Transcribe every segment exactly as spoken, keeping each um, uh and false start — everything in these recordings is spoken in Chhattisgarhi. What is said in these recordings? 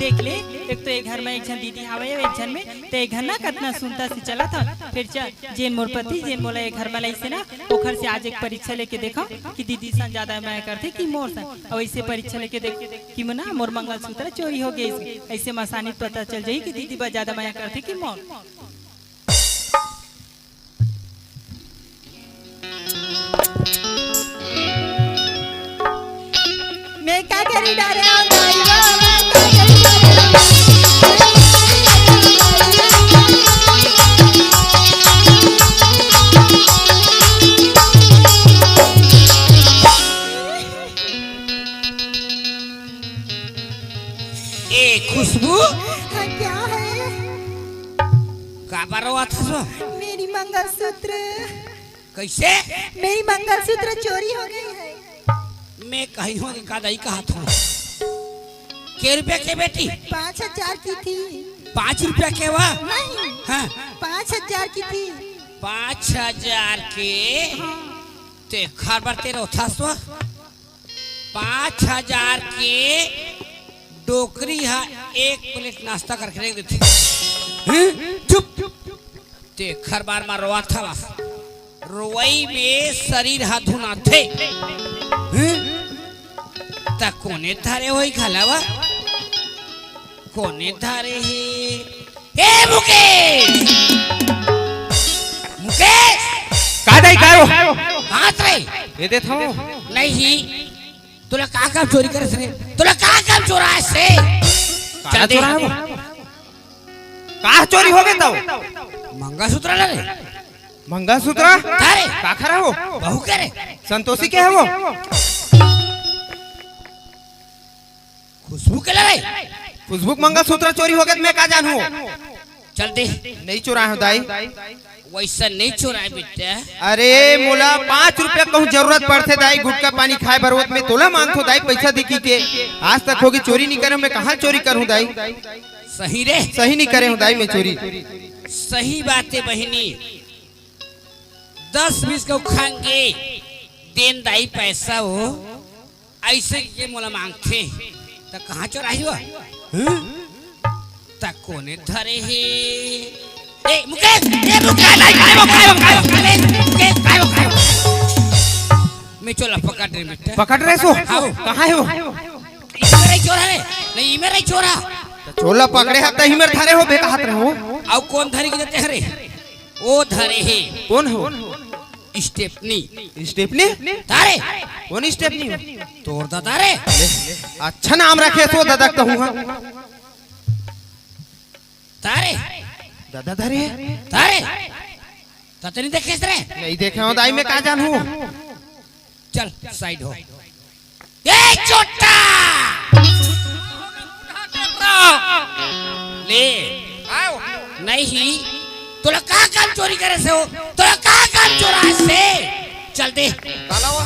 देख ले, एक तो ए घर में एक झन दीदी हावय, एक झन में, ते ए घर ना कतना सुनता से चलत हव। फिर चल, जेन मोर पति, जेन मोला ए घर में लाइसे ना, ओखर से आज एक परीक्षा लेके देखव कि दीदी सन ज्यादा मया करथे कि मोर सन। अउ ऐसे परीक्षा लेके देख कि ना मोर मंगलसूत्र चोरी हो गइस। ऐसे मसानी पता चल जाही कि दीदी बस ज्यादा मया करथे कि मोर। मैं का करी डारे हंव दाई गा, मैं का करी डारे हंव। ए खुशबू, हाँ, क्या है? काबर रोवत हस? मेरी मंगलसूत्र। कैसे? मेरी मंगलसूत्र चोरी हो गई है। मैं कही हंव कि का दाई कहत हंव। के रुपया के बेटी? पाँच हजार की थी। पाँच रुपया के वा? नहीं। हाँ। पाँच हजार की थी। पाँच हजार के? हाँ। तेखर बर ते रोथस वा? पाँच हजार के डोकरी हा एक प्लेट नाश्ता करके रख देथे। हैं? चुप। तेखर बर मा रोवत हवस। रोवई में शरीर हा धुनाथे। हैं? त कोने धरे होही घला वा? कोने धरे हे? ए मुकेश! मुकेश! का दाई, का हो? हाथ रे! ये देत हंव। नहीं, तोला का काम चोरी करे से? तोला का काम चोराय से? का चल दे। चोराय वो? का चोरी हो गे तव? मंगलसूत्र ला रे। मंगलसूत्र? का रे? काखर हे वो? बहू के रे। संतोषी के हे वो? खुशबू के ला रे। खुशबू के मंगलसूत्र चोरी हो गे त मैं का जानहूं? चल दे। नहीं चोराय हंव दाई। वैसा नहीं चोराय बेटा। अरे मोला पाँच रुपया कहूं जरूरत पड़थे दाई, गुटखा पानी खाय बर, ओत मैं तोला मांगथंव दाई, पैसा दे कहिके। आज तक होगे चोरी नहीं करे हंव, मैं कहां चोरी करहूं दाई? सही रे। सही नहीं करे हंव दाई मैं चोरी। सही बात हे बहिनी। दस बीस के खांगे तेन दाई पैसा हो, ऐसे के मोला मांगथे, त कहां चोराही वो? हं? त कोने धरे हे? ए, मुकेश! ए, मुकेश! काय वो, काय वो, काय वो, काय वो, काय वो, मुकेश, काय वो, काय वो? मैं चोर ला पकड़ रेहेंव बेटा। पकड़ रहे सो? हां। कहां हे वो? इही मेर चोर हे रे। नहीं, इही मेर चोर हे। त चोर ला पकड़े हस त इही मेर धरे होबे कहत रहेंव। अउ कोन धरे कि देते हरे? ओ धरे हे। कोन हो? स्टेपनी। स्टेपनी? तारे। कोन स्टेपनी हो? तोर ददा रे। अच्छा नाम रखे हस वो ददा के तहूं हा। तारे। ददा धरे हे? तारे। त तैं नहीं देखे हस रे? नहीं देखे हंव दाई, मैं का जानहूं। चल, साइड हो। ए चोट्टा! ले। आओ। नहीं, तोला का काम चोरी करे से हो? तोला का काम चोराय से? चल दे। का लावव?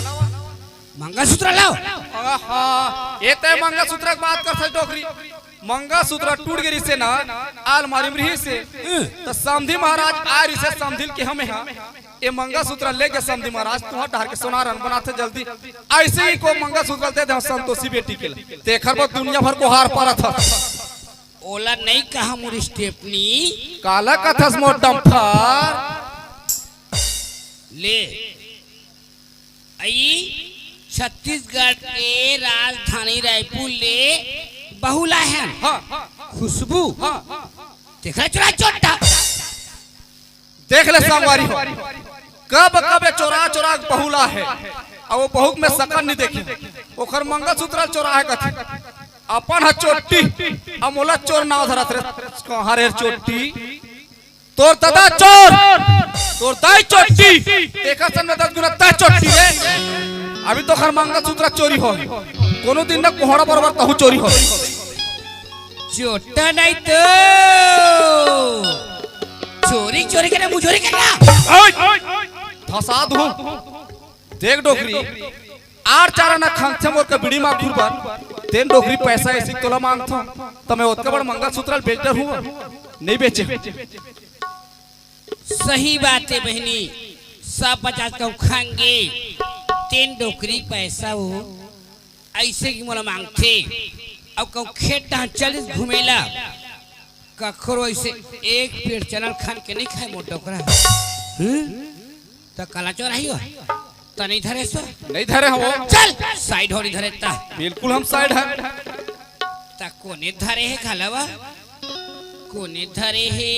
मंगलसूत्र लावव। आहा, ए तैं मंगलसूत्र के बात करथस डोकरी। मंगलसूत्र टूट गे रिहिसे ना, अलमारी में रिहिसे। हम्म। त समधी महाराज आय रिहिसे, समधी ल केहेंव मैं हा, ए मंगलसूत्र ले गे समधी महाराज, तुंहर डहर के सोनार हन बनाथे जल्दी। अइसे ही को मंगलसूत्र दे दे संतोषी बेटी के ला। तेखर बर दुनिया भर गोहार पारत हस। ओला नइ कहा मोर स्टेपनी। काला कथस मोर डम्फर। ले, अई छत्तीसगढ़ के राजधानी रायपुर ले बहू लाए हन। हाँ। खुशबू। हाँ। तेखर चुरा चोट्टा। देख ले संगवारी हो, कब कब ए चोरा चोरा के बहू लाहे, अउ वो बहू के मैं सकल नइ देखे, ओखर मंगलसूत्र चोराहे कथे, अपन ह चोट्टी, अउ मोला चोर नाव धरत रे, कहाँ रे चोट्टी, तोर ददा चोर, तोर दाई चोट्टी, तेखर सन में दस गुना तैं चोट्टी रे, अभी तोखर मंगलसूत्र चोरी हो, कोनो दिन न कोहड़ा बरोबर तहूँ चोरी हो। चोट्टा नहीं तो चोरी, चोरी करना, मुझोरी करना। ओए! धसा दूं। देख डोकरी, आर चारा ना खंगथे मोर के बीड़ी माखुर बर। तेन डोकरी पैसा ऐसी तोला मांगथों, त मैं ओतका बड़ मंगलसूत्र ल बेच डरहूं, नहीं बेचे। सही बात हे बहिनी, सब पचास कहूं खांगे, तेन डोकरी पैसा हो। अइसे कि मोला मांगथे, अब कहूँ खेत डहर चलिस घूमे ला, कखरो ऐसे एक पेड़ चना ल खान के नहीं खाए मोर डोकरा। हम्म? त काला चोर आही हो? त नहीं धरे सो? नहीं धरे हो। चल, साइड हो, नहीं धरे त। बिल्कुल हम साइड है। त कोने धरे हे घला वा? कोने धरे हे?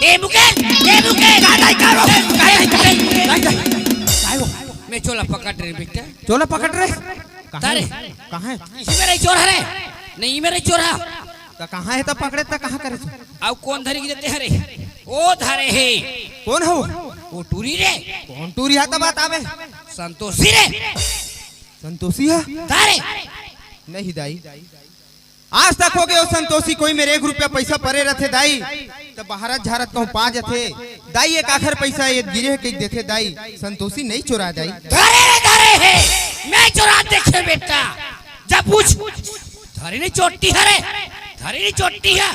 ए मुकेश, ए मुकेश, काय, काय, काय, काय, काय, काय, काय, काय वो? मैं चोला पकड़ रहे बेटा। चोला पकड़ रहे? कहाँ तारे। है? कहाँ है? इसी मेरे चोर हरे। नहीं, मेरे चोर हा। त कहाँ है त पकड़े त कहाँ करे? अब कोन धरे के देते हरे? ओ धरे हे। कोन हो? ओ टूरी रे। कोन टूरी हा त बतावे? संतोषी रे। संतोषी हा? तारे। नहीं दाई, आज तक हो गए हो संतोषी, कोई मेरे एक रुपया पैसा परे रथे दाई, त बहारत झारत कहूँ पा जथे। दाई एक आखर पैसा ये गिरे हे कहि देथे दाई, संतोषी नहीं चोरा दाई। धरे रे धरे हे, मैं चोरा देखे बेटा। जा पूछ। धरे नहीं चोट्टी हरे, धरे नहीं चोट्टी है।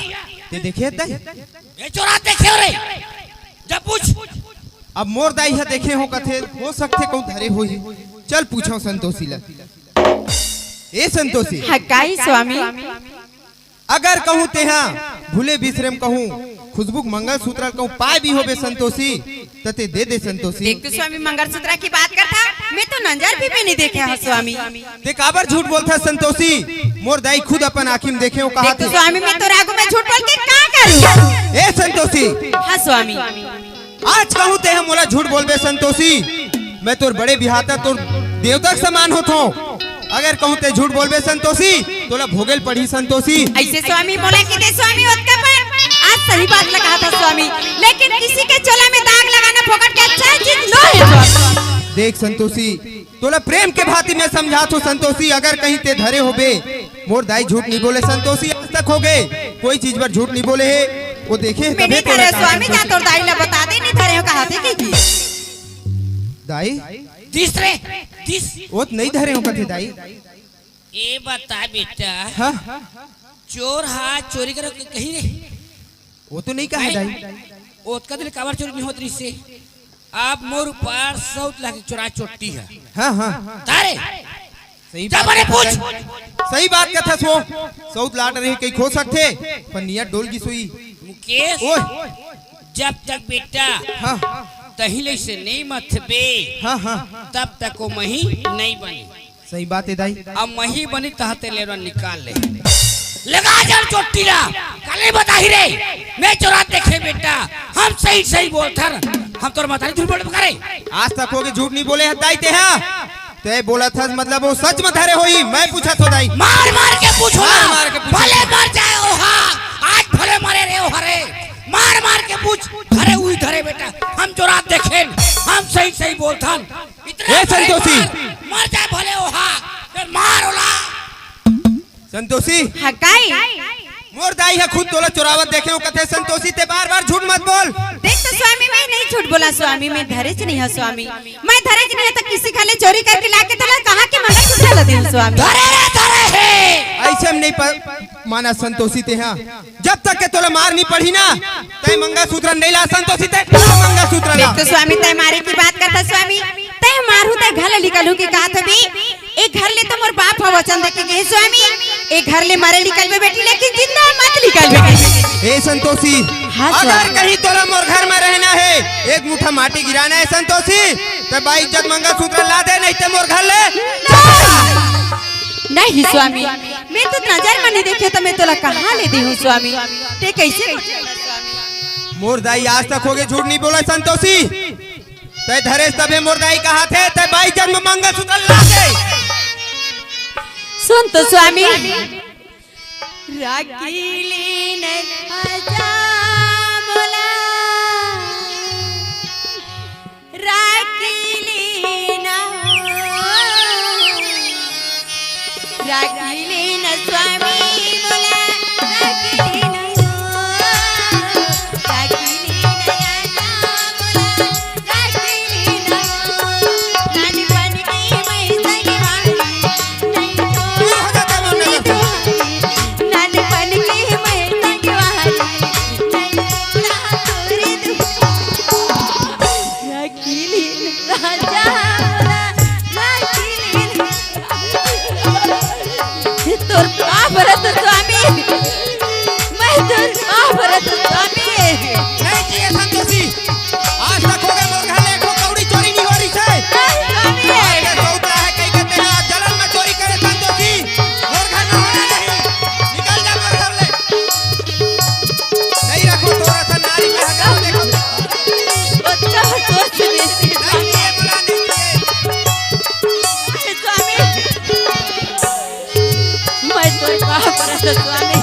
ते देखे दाई? मैं चोरा देखे रे। जा पूछ। अब मोर दाई ह देखे हो कथे, हो सकथे कहूँ धरे होही। चल पूछो संतोषी ला। ए संतोषी। हाँ, काई स्वामी? अगर कहूँ तेहा भूले बिसरे म कहूँ खुशबू के मंगलसूत्र ल कहूँ पाए भी होबे संतोषी, त ते दे दे संतोषी। देख तो स्वामी, मंगलसूत्र की बात करथा, मैं तो नंजर भी, भी नहीं देखे हा स्वामी। ते काबर झूठ बोलथा संतोषी? मोर दाई खुद अपन आँखी म देखे हो कहा देख तो थे। स्वामी, मैं तोर आगू में झूठ बोल के का करूँ? ए संतोषी। हाँ स्वामी। आज कहूँ तेहा मोला झूठ बोलबे संतोषी, मैं तोर बड़े बिहाता तोर देवता के समान होथों। अगर कहूँ ते झूठ बोलबे संतोषी, तोला भोगेल पड़ही संतोषी। ऐसे स्वामी मोला के दे स्वामी ओतका पर। आज सही बात लगा था स्वामी, लेकिन किसी के चोला में दाग लगाना फोकट के अच्छा चीज नो है स्वामी। देख संतोषी, तोला प्रेम के भांति मैं समझात हो संतोषी, अगर कहीं ते धरे होबे, मोर दाई झूठ नहीं बोले संतोषी, आज तक हो गए कोई चीज पर झूठ नहीं बोले हे। वो देखे मैं तभे नहीं तोला धरे स्वामी, जा तोर दाई ला बता दे, नहीं धरे हो कहा थे कि, कि? दाई? दिस रे, दिस। वो तो नहीं धरे हो कथे दाई। ए बता बेटा, हाँ? चोर हा चोरी करो कही रे? वो तो नहीं कहा दाई। ओतका दिन काबर चोरी नहीं होत रहिसे? आप मोर ऊपर सौत लाख चोरा चोट्टी है। हाँ, हाँ। तारे। सही जा बात बने पूछ। सही बात कथा सो। सौत लाट रही कहीं खो सकथे, पर नियत डोल गिस होही। मुकेश, ओए। जब तक बेटा हाँ। तहिले से नहीं मथबे, हाँ, हाँ। तब तक वो मही नहीं बनी। सही बात है दाई। अब मही बनी तहते लेवरा निकाल ले। लगा जड़ चोट्टी ला, काले बताही रे। मैं चोरा देखे बेटा, हम सही सही बोलथन। हम तोर मतारी झूठ बोलबे करे। आज तक होगे झूठ नहीं बोले हस दाई तेहा। ते बोलत हस मतलब वो सच में धरे होही, मैं पूछत हो दाई। मार मार के पूछो ना। मार मार के पूछो। भले मर जाए ओहा, आज भले मरे रे ओहा रे। मार मार के पूछ, धरे उही धरे बेटा, हम चोरा देखेन, हम सही सही बोलथन। इतना ए, संतोषी। मर, मर जाए भले ओहा, फिर मार ओला। संतोषी। हाँ, काई? मोर दाई ह खुद तोला चोरावत देखे हो, कथे संतोषी, ते बार-बार झूठ मत बोल। देख तो स्वामी, मैं नहीं झूठ बोला स्वामी, मैं धरेच नहीं हूँ स्वामी। मैं धरेच नहीं हूँ तो किसी घर ले चोरी करके लाके तोला कहाँ के मंगलसूत्र ला देहूँ स्वामी? धरे रे, धरे हे। ऐसे हम नहीं प-, माना संतोषी ते हा। जब तक के तोला मार नहीं पड़ही ना, तय मंगलसूत्र नहीं ला संतोषी, तय मंगलसूत्र ला। देख तो स्वामी, तय मारे की बात करता स्वामी, तय मारहूँ तय घर ले निकलहूँ के कहा था भी। ए घर ले तो मोर बाप ह वचन देके गे स्वामी, ए घर ले मरे निकलबे बेटी, लेकिन जिंदा मत निकलबे बेटी। ए संतोषी, हाँ, अगर स्वामी। कहीं तोला मोर घर में रहना है, एक मुट्ठा माटी गिराना है संतोषी, तो बाई इज्जत मंगलसूत्र ला दे, नहीं तो मोर घर ले। नहीं स्वामी, मैं तो नजर में नहीं देखे तो मैं तोला कहाँ ले देहूँ स्वामी, ते कैसे? मोर दाई आज तक होगे झूठ नहीं बोला संतोषी। तय धरेस तभे मोर दाई कहाथे, तय बाई जन्म मंगलसूत्र ला दे। सुन तो स्वामी। राखी लेन आजा मोला, राखी लेना हो। राखी लेना स्वामी मोला, राखी लेना हो, राखी लेना राजा मोला, राखी लेना हो। नानपन की मैं संगवारी, नहीं तो, नहीं तो, नानपन की मैं संगवारी। तो स्वामी।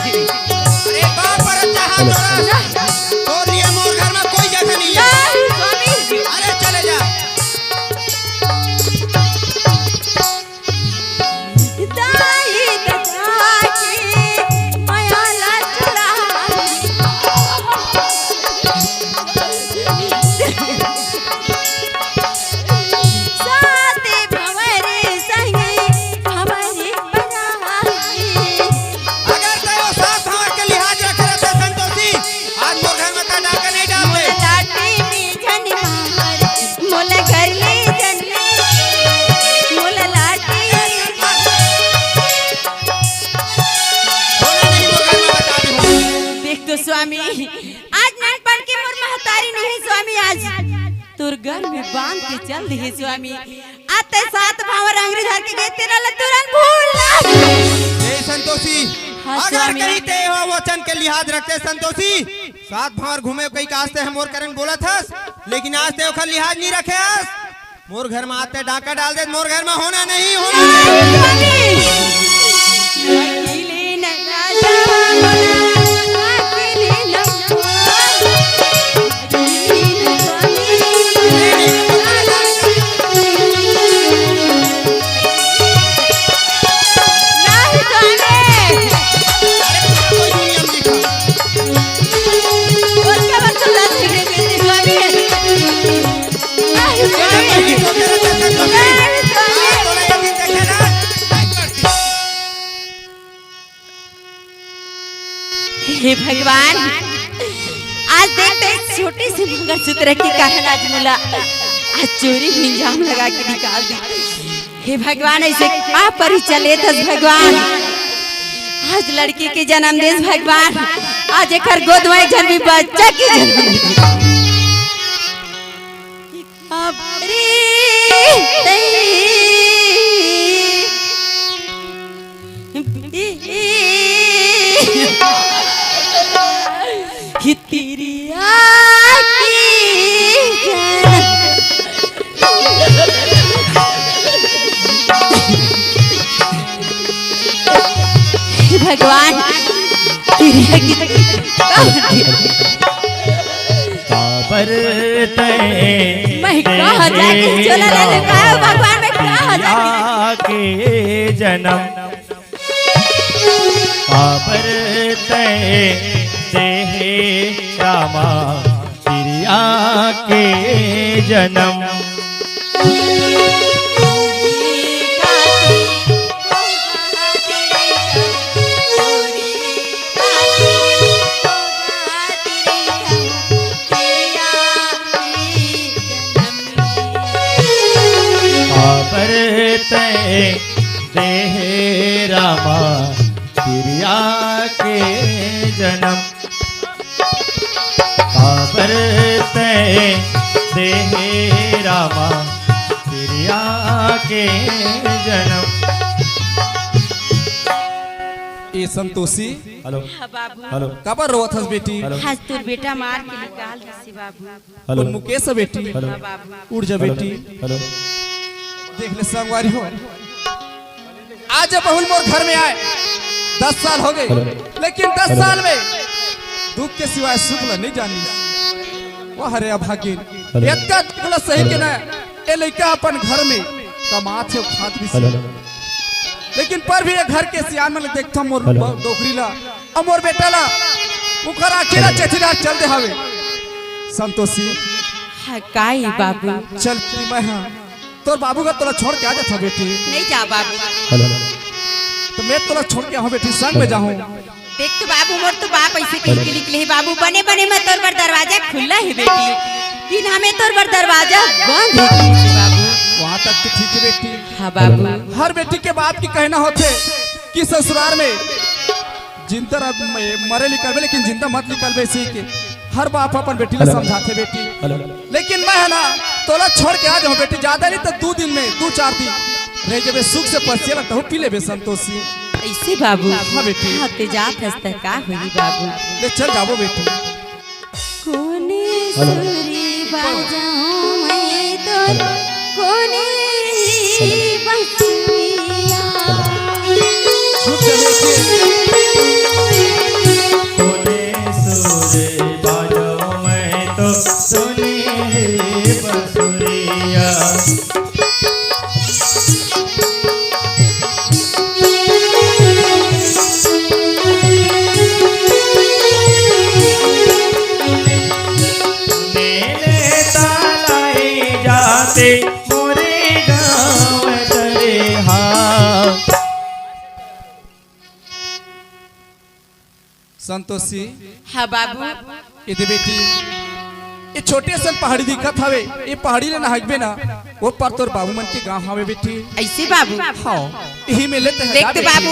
अरे बाप रे, जहाँ हेलो। तोरा, तोर लिए मोर घर में कोई जगह नहीं है। नहीं, स्वामी। अरे चले जा। दाई ददा के माया ला चुरा। साथे भंवर संगे हमरे बराती। अगर तैं ओ सात भंवर के लिहाज रखे रहते संतोषी, आज मोर घर में तैं डाका नहीं डालते। मोला लाठी में झन मार, मोला घर ले झन ले, मोला लाठी में होना नहीं मोर घर में बता दी। देख तो स्वामी, आज नानपन के मोर महतारी नहीं है स्वामी, आज तोर घर में बांध के चल दिहे स्वामी। आते सात भंवर अंगरी धर के गे, तेला ला तुरंत भूल ना। ए संतोषी, हाँ, अगर स्वामी। कहीं तैं ओ वचन के लिहाज रखते संतोषी, सात भंवर घूमे कहीं का आज तैं मोर करेन बोलत हस, लेकिन आज तैं ओखर लिहाज नहीं रखे हस। मोर घर में आते डाका डाल दे, मोर घर में होना नहीं, होना नहीं। हे भगवान, आज देख तो इस छोटे से मंगलसूत्र के कारण आज मोला आज चोरी के इल्जाम लगा के निकाल दी। हे भगवान, ऐसे का परीक्षा लेत हस भगवान? आज लड़की के जन्म देस भगवान, आज एकर गोद में एक झन भी बच्चा के जन्म दे। अब रे तई। कि तिरिया की जय। भगवान, तिरिया की काबर तैं मैं कहा जाके चोला ले ले, का भगवान, मैं कहा जाके। के जन्म काबर तैं देहे रामा तिरिया के जन्म। काबर तैं देहे रामा तिरिया के जन्म। काबर तैं देहे रामा तिरिया के जन्म। ए संतोषी। हेलो। हाँ बाबू। हेलो। काबर रोवत हस बेटी? हेलो। आज तोर बेटा मार के निकाल दिस बाबू। हेलो। मुकेश बेटी। हेलो। हाँ बाबू। उठ जा बेटी। हेलो। देख ले संगवारी हो, आज बहुल मोर घर में आए, दस साल हो गए, हेलो। लेकिन दस हेलो। साल में दुख के सिवाय सुख ला नहीं जानी। वाह रे अभागिन, हेलो। इतना दुख ला सही हेलो। के ना, ए लइका अपन घर में कमात हे, खात भी हेलो। से। लेकिन पर भी ये घर के सियान मन देखथों मोर हेलो। ब-, डोकरी ला, अउ मोर बेटा ला, ओकर आँखी ला हेलो। चेथीदार चल दे हवे। संतोषी। हाँ, काई बाबू? चल कि मैं हाँ तोर बाबू का तोला छोड़ के आ जाता बेटी। नहीं जा बाबू। हेलो। तो मैं तोला छोड़ के आऊँ बेटी, संग में जाऊँ। देख तो बाबू, मोर तो बाप ऐसे कह के निकले हे बाबू, बने बने में तोर बर दरवाजा खुला हे बेटी, लेकिन हमें तोर बर दरवाजा बंद हे बाबू। वहाँ तक तो ठीक है बेटी। हाँ बाबू। हर बेटी के बाप की कहना होथे कि ससुराल में जिंदा रह-, म-, मरे निकलबे, लेकिन जिंदा मत निकलबे, सीख के हर बाप अपन बेटी ला हेलो। समझाथे बेटी। हेलो। लेकिन मैं है ना, तोला छोड़ के आ जाऊँ बेटी, ज्यादा नहीं तो दू दिन में, दू चार दिन रह जबे, सुख से पसिया ला तहु पी लेबे संतोषी। ऐसे बाबू? हाँ बेटी। हाँ, ते जात हस त का होई बाबू? ले चल जाबो बेटी। कोने हेलो। सुरी बजाऊं मैं तो हेलो। कोने हेलो। बंसिया। हेलो। रुक जा बेटी। ते मोरे गाँव तरे हा। संतोषी, हाँ बाबू। ये दे बेटी, ये छोटे असन पहाड़ी दिखत हवे, ये पहाड़ी ले नहकबे ना, वो पार तोर बाबू मन के गांव हवे बेटी। ऐसे बाबू? हाँ, यही में लेते हैं देख तो बेटी। बाबू,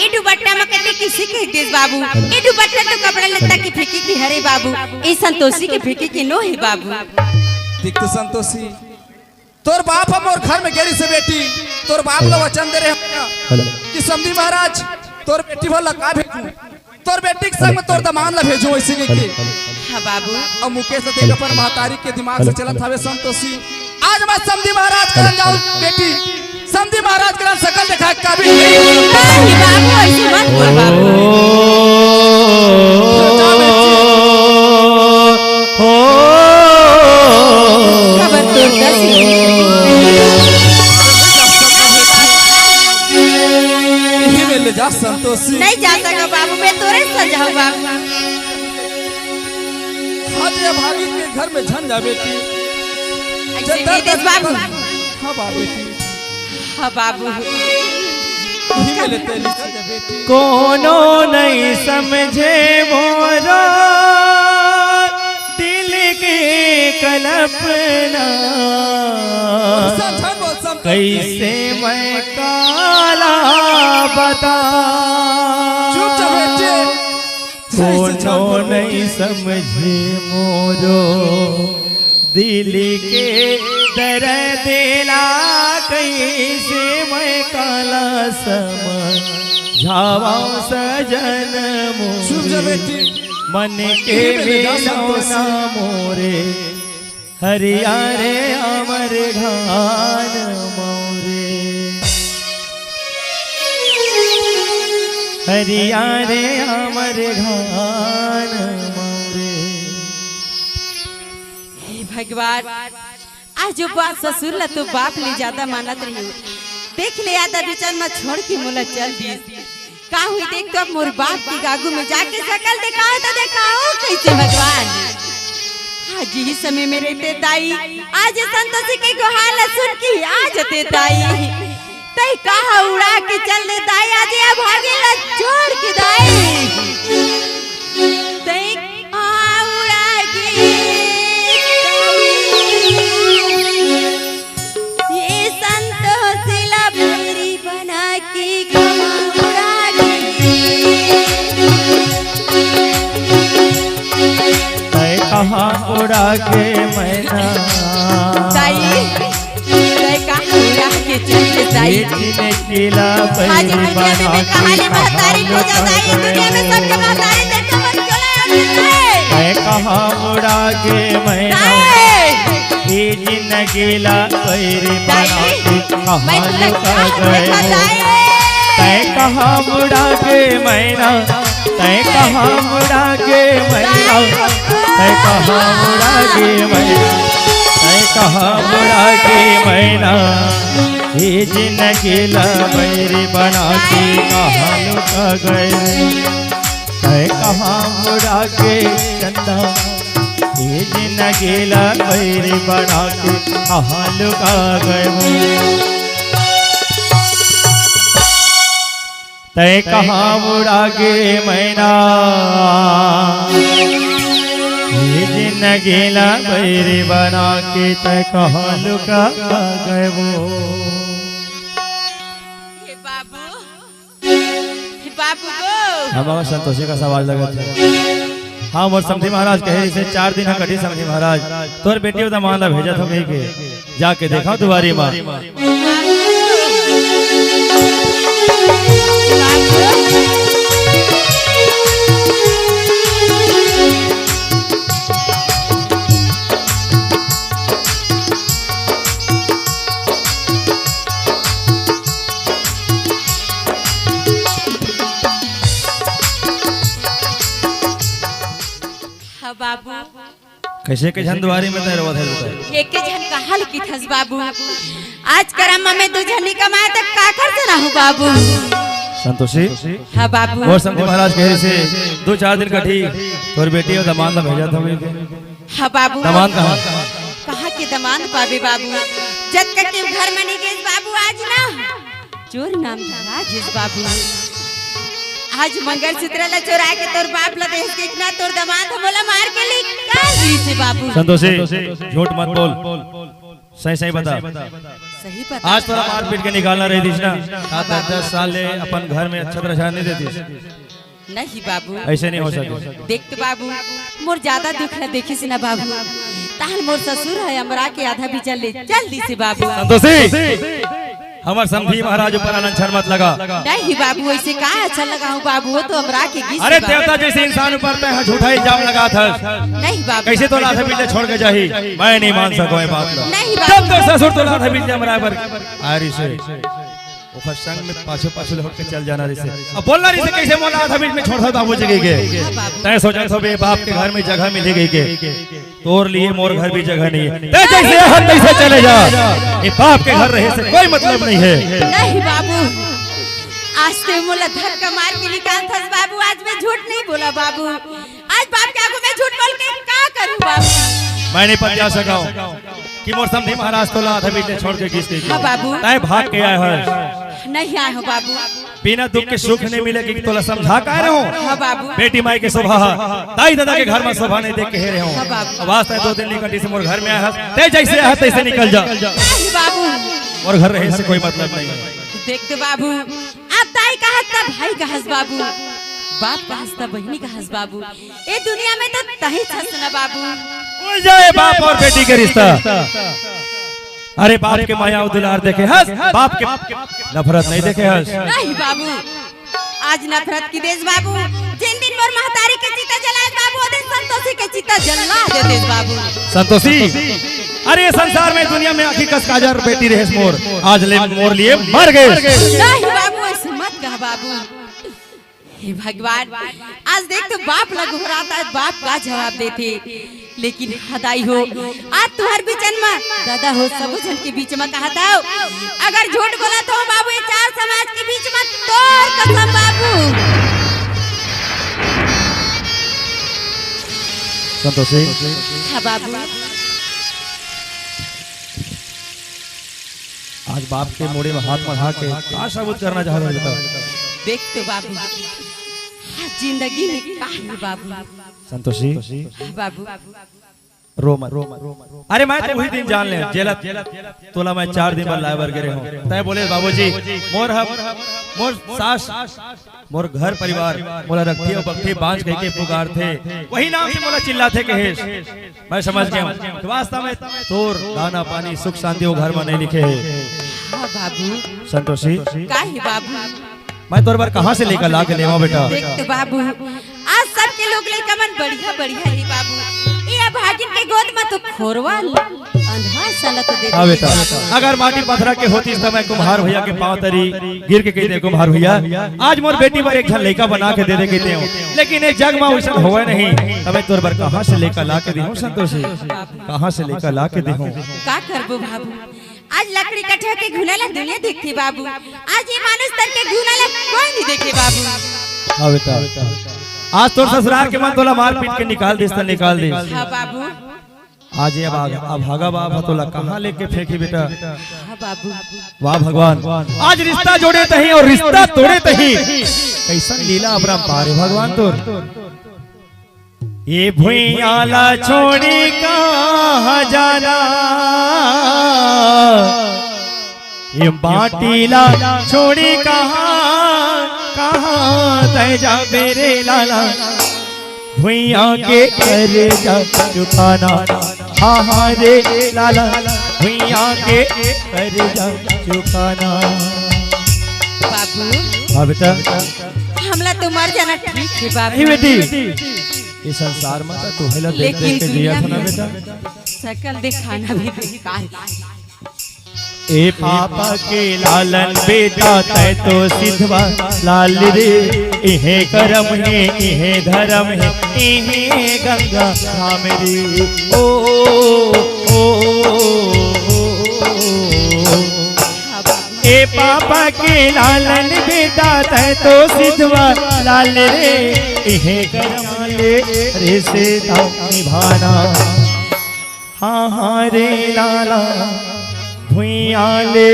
ये दुपट्टा में कते किसे कह देस बाबू? ये दुपट्टा तो कपड़ा लत्ता के फेंके के हरे बाबू, ये संतोषी के फेंके के नो हे बाबू। देख तो संतोषी, तोर बाप ह मोर घर में गे रिहिसे बेटी, तोर बाप ला वचन दे रहे हन कि समधी महाराज, तोर बेटी बर ला का भेजूं, तोर बेटी के संग में तोर दमांद ला भेजूं, ऐसे कहिके। हाँ बाबू। अब मुकेश देख अपन महतारी के दिमाग से चलत हवे संतोषी। आज मैं समधी महाराज करा जाऊं बेटी, समधी महाराज करा सकल देखा काबिल नहीं। नहीं बाबू, ऐसे मत बोल बाबू। जा बेटी। हो। खबर तो दस ही। इही में ले जा संतोषी। नहीं जा सका बाबू, मैं तोरे संग जाऊं बाबू। आज ये भागी के घर में झन जा बेटी। ऐसे जब नहीं दर्द देस बाबू। हाँ बाबू बेटी। हाँ बाबू। इही में ले तेरी सजा बेटी। कोनो नहीं समझे मोरो दिल के कल्पना। ऐसा झन बोल संतोषी। कैसे मैं काला बता। चुप जा बेटी। कोनो नहीं समझे मोरो दिल के दर्द ला, कैसे मैं काला समझावा सजन मोरे। चुप जा बेटी। मन के ये मेरे जा बेलौना संतोषी। मोरे। हरिया रे अमर घान मौरे, हरिया रे अमर घान मौरे। हे भगवान, आज वो बात ससुर ला तो बाप ले ज्यादा मानत रही, देख ले आदा बिचन में छोड़ के मोला चल दीस। का हुई देख तो, अब मोर बाप के आगू में जाके सकल देखाओ तो देखाओ कैसे भगवान। आज यही समय में रहते दाई, आज संतोषी के गुहार ला सुन के आ जते दाई। तै कहा उड़ा के चल दे दाई, आज ये भागे ला छोड़ के दाई। तै कहा उड़ा के ये संतोष ला बैरी बना के कहाँ उड़ा गे? तै कहाँ उड़ा गे मैना? दाई, तै कहाँ उड़ा के चल गे दाई? ये जिनगी ला हाँ जी, बैरी दुनिया में बना मैं कहाँ के ले महतारी कहाँ खोजा दाई, लुका दुनिया में सबके गए? महतारी देखो मत चला तै कहाँ उड़ा गे मैना? दाई। ये जिनगी ला बैरी बना के कहाँ लुका गए? तै कहाँ उड़ा गे मैना? तै कहाँ उड़ा गे मैना? तै कहाँ उड़ा गे मैना? तै कहाँ उड़ा गे मैना? ये जिनगी ला बैरी बना के कहाँ लुका गए? तै कहाँ उड़ा गे चंदा? ये जिनगी ला बैरी बना के कहाँ लुका गए? तै कहाँ उड़ा गे मैना? ये जिनगी ला बैरी बना के तै कहाँ लुका गए? हे बाबू, हे बाबू गो। हम संतोषी का सवाल लगत हे। हाँ, मोर समधी महाराज कहे, इसे चार दिन ह कटही समधी महाराज, तोर बेटी अउ दमांद ला भेजत हँव कहिके, जाके देखा दुवारी मा। हाँ बाबू। कइसे के झन दुवारी में तैं रोवत हस बेटा? एके झन कहाँ ले किथस बाबू? आज करम में दू झन नइ कमाय त काखर से रहूँ बाबू? संतोषी। हाँ बाबू। मोर समधी महाराज कहे रिहिसे दू चार दिन कटही तोर बेटी अउ दमांद ला भेजत हँव कहिके। हाँ बाबू। दमांद कहाँ? कहाँ के के दमांद पाबे बाबू। जतका के घर म नइ गेस बाबू, आज ना चोर नाम धरा गेस बाबू। आज मंगलसूत्र ला चोरा के तोर बाप ला देस के इतना तोर दमांद मोला मार के निकाल दिस हे बाबू। संतोषी, झूठ मत बोल, सही सही बता। सही बता। आज तोला मार पीट के निकालना रहितिस ना, त दस दस साल ले अपन घर में अच्छा तरह से रहने देतिस। नहीं बाबू। ऐसे नहीं हो सके। देख तो बाबू, मोर ज्यादा दुख ला देखिस ना बाबू, तहन मोर ससुर ह अमरा के आधा बीचा ले चल दिस हे बाबू। संतोषी, हमर समधी महाराज ऊपर आनंद छन मत लगा। नहीं बाबू, ऐसे का अच्छा लगा हूँ बाबू, वो तो अमरा के गिस अरे बाबू। देवता जैसे इंसान ऊपर तैं ह झूठा इल्जाम लगात हस। नहीं बाबू। कैसे तोला आधा बीच ले छोड़ के जाही? मैं नहीं मान सको ये बात ला। नहीं बाबू। जब तक ससुर तोला आधा बीच ले अमरा बर आ रिस हे, ओखर संग में पाछू पाछू ले हट के चल जाना रिस हे। अब बोलना रिस हे, कैसे मोला आधा बीच में छोड़ दे बाबू जी के? हाँ बाबू। तैं सोचत होबे बाप के घर में जगह मिले कहिके, तोर लिए मोर घर भी जगह नहीं है। तैं जैसे है तैसे चले जा, ये बाप के घर रहे से कोई मतलब नहीं है। नहीं बाबू, आज तैं मोला धक्का मार के निकालथस बाबू, आज मैं झूठ नहीं बोला बाबू। आज बाप के आगू में झूठ बोल के का करूं बाबू? मैं नहीं पतिया सका हूं कि मोर समधी महाराज तोला आधा बीच में छोड़ के गिस दे। हाँ बाबू। तैं भाग के आए हस। नहीं आए हो बाबू। बिना दुख के सुख नहीं मिले कि तोला समझा का रहे हो। हाँ बाबू। बेटी माई के शोभा, दाई दादा के घर में शोभा नहीं देख के हे रहे हो। हाँ बाबू। अब आज तैं दो दिन निकट से मोर घर में आए हस, तैं जैसे आए तैसे निकल जा। नहीं बाबू। मोर घर रहे से कोई मतलब नहीं है। देख तो बाबू, अब दाई कहस त भाई कहस बाबू, बाप कहस त बहिनी कहस बाबू, ए दुनिया में तो तहीं हस ना बाबू। भूल जाए बाप और बेटी के रिश्ता। अरे बाप के माया और दुलार देखे हस, बाप के नफरत नहीं देखे हस। नहीं बाबू, आज नफरत की देस बाबू। जिन दिन मोर महतारी के चिता जलाए बाबू, ओ दिन संतोषी के चिता जला दे देस बाबू। संतोषी, अरे ये संसार में दुनिया में आखिर कस काजर बेटी रहेस मोर, आज ले मोर लिए मर गए। नहीं बाबू, ऐसे मत कह बाबू। हे भगवान, आज देख तो बाप ला गोहरात हे, बाप का जवाब देथे। लेकिन हदाई हो, आज तुंहर बिचन म दादा हो, सबो झन के बीच म कहत हंव, अगर झूठ बोलत हो बाबू, ये चार समाज के बीच म तोर कसम बाबू। संतोषी। हाँ बाबू। आज बाप के मुड़ी में हाथ मढ़ा के का सबूत करना चाहत हस बता? देख तो बाबू, आज जिंदगी में का हे बाबू? संतोषी, हाँ बाबू। रो मत। अरे मैं तो वही दिन जान ले जेला तोला मैं चार दिन बर लाए बर गे रहेंव। तैं बोले बाबूजी, मोर ह, मोर सास, मोर घर परिवार मोला रखथे अउ बखथे बांझ कहिके पुकारथे, वही नाम से मोला चिल्लाथे कहेस। मैं समझ गेंव कि वास्तव में तोर दाना पानी सुख शांति वो घर में नहीं लिखे हे। हाँ बाबू। संतोषी। का हे बाबू? मैं तोर बर कहाँ से लइका ला के देवंव बेटा? देख तो बाबू, आज सबके लोग लइका मन बढ़िया बढ़िया हे बाबू। ये अभागिन के गोद में तो खोरवा अंधा साला तो दे हाँ दे। बेटा, अगर माटी पथरा के होतिस त मैं कुम्हार भैया के पांव तरी गिर के कहितेंव, कुम्हार भैया, आज मोर बेटी बर एक झन लइका बना के दे दे कहितेंव, लेकिन ये जग में वइसन होवय नहीं। त मैं तोर बर कहाँ से लइका ला के देहूँ संतोषी? कहाँ से लइका ला के देहूँ? का करबो बाबू, आज लकड़ी कठिया के घुना ला दुनिया देखथे बाबू, आज ये मानुष तन के घुना ला कोई नहीं देखे बाबू। हाँ बेटा, आज तोर ससुरार के मन तोला मार पीट के निकाल दिस त निकाल दिस। हाँ बाबू। आज ये अभाग-, अभागा बाप ह तोला कहाँ लेके फेंकही बेटा? हाँ बाबू। वाह भगवान, आज रिश्ता जोड़े तहीं अउ रिश्ता तोड़े तहीं, कइसन लीला अपरंपार हे भगवान तोर। ये भुइयां ला छोड़ी कहाँ जाना, ये माटी ला छोड़ी कहाँ, कहाँ तैं जाबे रे लाला। भुइयां के कर्जा चुकाना, हाँ हाँ रे लाला, भुइयां के कर्जा चुकाना। बाबू, हाँ बेटा। हमला तो मर जाना ठीक हे बाबू। नहीं बेटी, ये संसार में तो तुहे ला देख लेकिन देख के जिया दुनिया था ना में बेटा। सकल देखाना भी बेकार। ए पापा के लालन बेटा तैं तो सिधवा लाल रे, इहे करम हे, इहे धरम हे, इहे गंगा धाम रे। ओ, ओ, ओ, ओ, ओ। ए पापा के लालन बेटा तैं तो सिधवा लाल रे, इहे करम ले रिश्ता निभाना। आहा रे लाला, भुइयां ले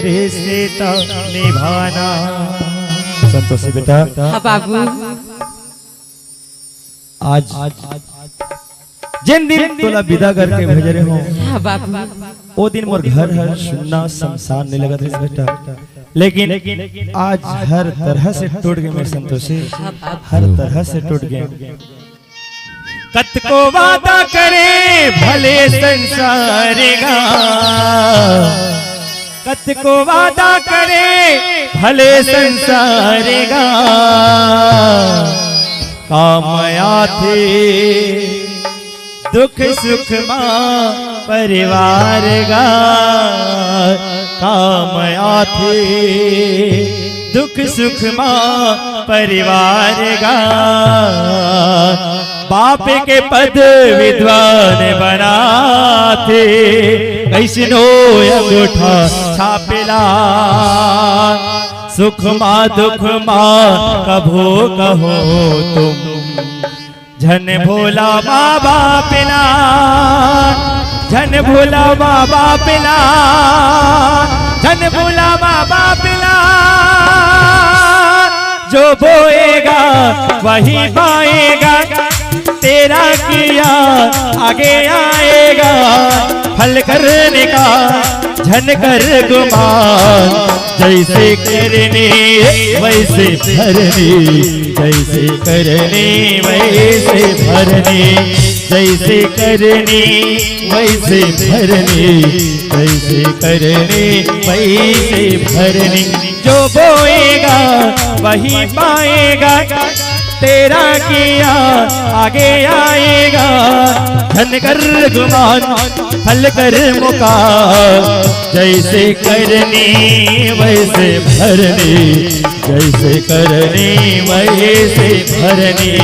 रिश्ता निभाना। संतोषी बेटा, हाँ बाबू। आज जेन दिन तोला विदा करके भेजे रहे हो, हाँ बाबू। ओ दिन मोर घर हर सुन्ना समसान नइ लगत रहिस बेटा, लेकिन आज हर तरह से टूट गे मैं संतोषी, हर तरह से टूट गे। कतको वादा करे भले संसार गा, कतको वादा करे भले संसार गा, काम आथे दुख सुख मा परिवार गा, काम आथे दुख सुख मा परिवार गा। बाप के पद विद्वान बनाथे, कइसनो अंगूठा छापेला। सुख मा दुख मा कभो कहो तुम, झन भूला माँ बाप ला, झन भूला माँ बाप ला, झन भूला माँ बाप ला। जो बोएगा वही पाएगा, तेरा किया आगे आएगा। फल करने का झन कर गुमान, जैसे करनी वैसे भरनी, जैसे करनी वैसे भरनी, जैसे करनी वैसे भरनी, जैसे करनी वैसे भरनी। जो बोएगा वही पाएगा, तेरा किया आगे आएगा। झन कर गुमान फल कर मुका, जैसे करनी वैसे भरनी, जैसे करनी वैसे भरनी,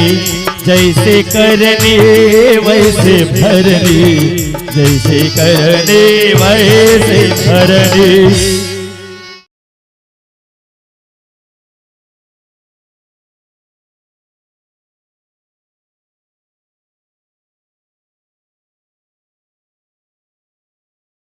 जैसे करनी वैसे भरनी, जैसे करनी वैसे भरनी।